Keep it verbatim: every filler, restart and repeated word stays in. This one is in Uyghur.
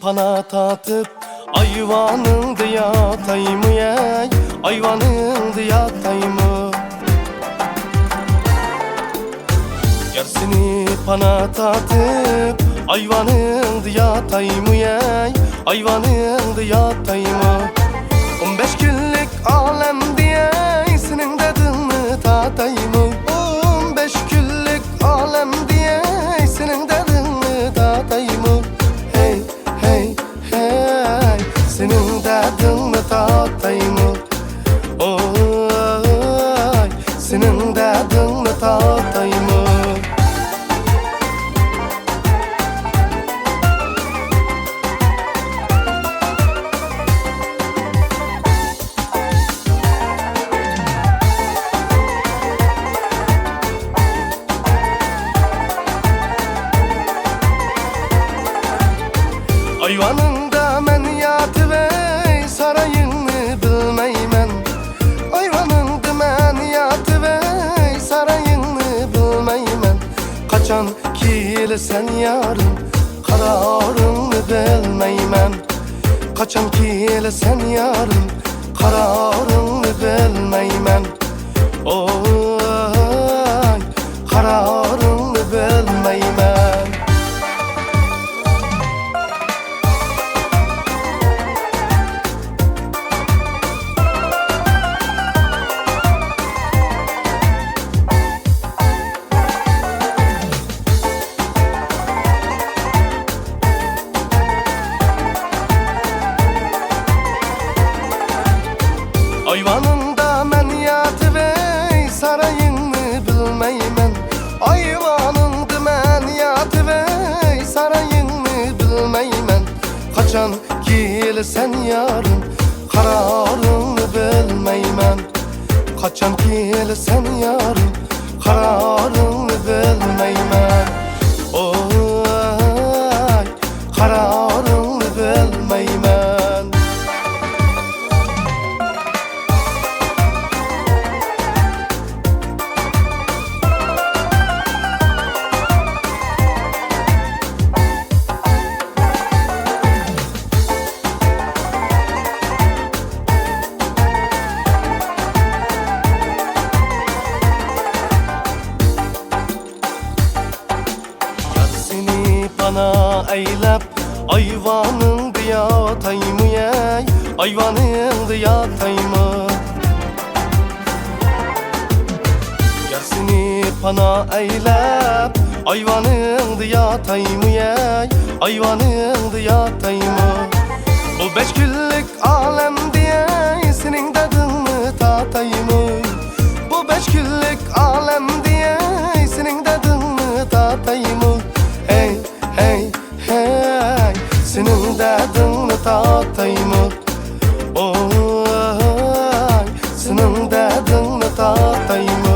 پانا تارتىپ ئايۋانىڭدا ياتايمۇ، ئەي، ئايۋانىڭدا ياتايمۇ؟ يار سېنى پانا تارتىپ ئايۋانىڭدا ياتايمۇ، ئەي، ئايۋانىڭدا ياتايمۇ؟ ئون بەش كۈنلۈك ئالەمدە، ئەي، سېنىڭ دەردىڭنى تارتايمۇ؟ ئون بەش كۈنلۈك ئالەمدە، ئەي، سېنىڭ دەردىڭنى تارتايمۇ؟ ھەي، ھەي، ھەي، سېنىڭ دەردىڭنى تارتايمۇ؟ ئوي، سېنىڭ دەردىڭنى تارتايمۇ؟ ئايۋانىڭدا مەن ياتىۋەي، سارايىڭنى بىلمەيمەن. ئايۋانىڭدا مەن ياتىۋەي، سارايىڭنى بىلمەيمەن. قاچان كېلىسەن يارىم، قارارىڭنى بىلمەيمەن. قاچان كېلىسەن يارىم، قارارىڭنى بىلمەيمەن. ئوي، قارارىڭنى بىلمەيمەن. ئايۋانىڭدا مەن ياتىۋەي، سارايىڭنى بىلمەيمەن. ئايۋانىڭدا مەن ياتىۋەي، سارايىڭنى بىلمەيمەن. قاچان كېلىسەن يارىم، قارارىڭنى بىلمەيمەن. قاچان كېلىسەن يارىم، قارارىڭنى بىلمەيمەن. ئوي، قارارىڭنى بىلمەيمەن. يار سېنى پانا ئەيلەپ، ئايۋانىڭدا ياتايمۇ، ئەي، ئايۋانىڭدا ياتايمۇ؟ يار سېنى پانا ئەيلەپ، ئايۋانىڭدا ياتايمۇ، ئەي، ئايۋانىڭدا ياتايمۇ؟ بۇ بەش كۈنلۈك ئالەمدە، ئەي، سېنىڭ دەردىڭنى تارتايمۇ؟ بۇ بەش كۈنلۈك ئالەمدە، ئەي، سېنىڭ دەردىڭنى تارتايمۇ؟ ھەي، ھەي، ھەي، سېنىڭ دەردىڭنى تارتايمۇ؟ ئوي، سېنىڭ دەردىڭنى تارتايمۇ؟